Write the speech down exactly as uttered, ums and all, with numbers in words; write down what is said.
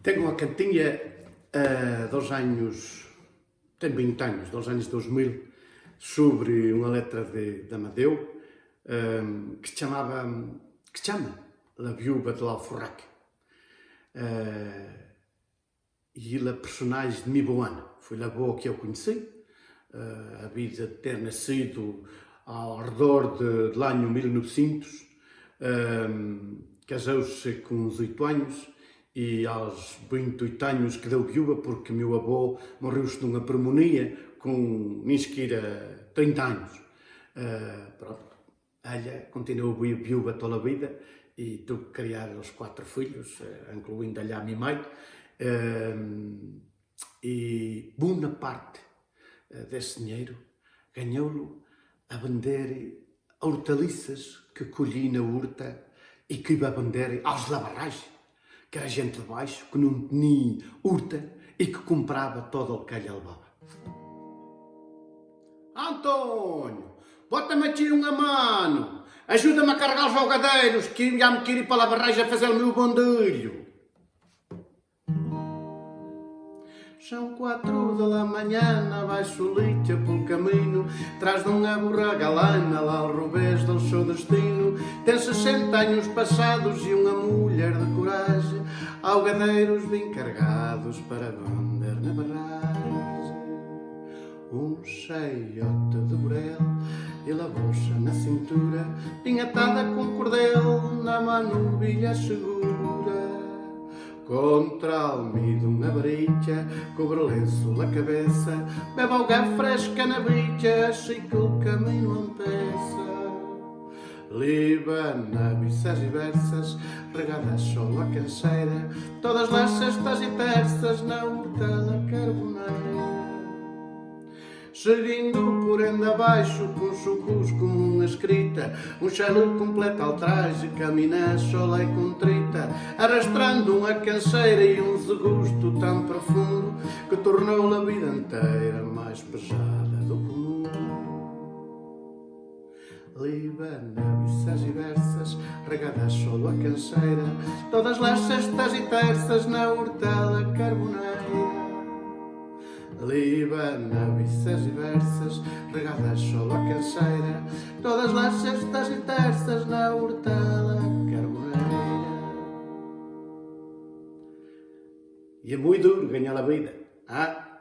Tenho a cantiga, eh, dos anos, ten vinte anos, dos anos dois mil, sobre unha letra de, de Amadeu, ehm, que se chamava, que se chama La viuva de l'Alforrac. Eh, e la personagem de Miboana, foi la avó que eu conheci, eh, a vida de ter nascido ao redor de, de l'any mil e novecentos, ehm, casou-se com dezoito anos e aos vinte e oito anos quedou viúva porque meu avô morreu-se de uma pneumonia com nem sequer trinta anos. Eh, pronto. Ela continuou vi-, viúva toda a vida e teve que criar os quatro filhos, eh, incluindo a minha mãe. Ehm, e boa parte, eh, desse dinheiro ganhou-lo a vender hortaliças que colhi na horta e que iba a vender aos Labarrais, que era gente de baixo, que não tinha horta e que comprava todo o que ela levava. António, bota-me aqui uma mano, ajuda-me a carregar os algadeiros, que já me quero ir para Labarrais a fazer o meu bondilho. São quatro da manhã, na baixo lixa pelo caminho, traz de uma burra galana lá ao revés do seu destino. Tem sessenta anos passados e uma mulher de coragem, algadeiros bem carregados para vender na barragem. Um saiote de burel e la bolsa na cintura, pinhatada com cordel, na manovilha segura. Contra almido na baricha, cobre lenço la cabeça, bebe auga fresca na bicha, sei que o caminho empeça. Liba naviças e versas, regadas só la canseira, todas las sextas e terças na horta la carboneira. Seguindo por enda abaixo, com sucos como uma escrita, um chale completa al traje, camina sola e contrita, arrastando uma canseira e um desgosto tão profundo que tornou a vida inteira mais pesada do que o mundo. Liba naviças e versas, regadas só la canseira, todas las sextas e terças na horta la carboneira. Liba naviças e versas, regadas só la canseira, todas las sextas e terças na horta la carboneira. E é muito duro ganhar a vida, ah?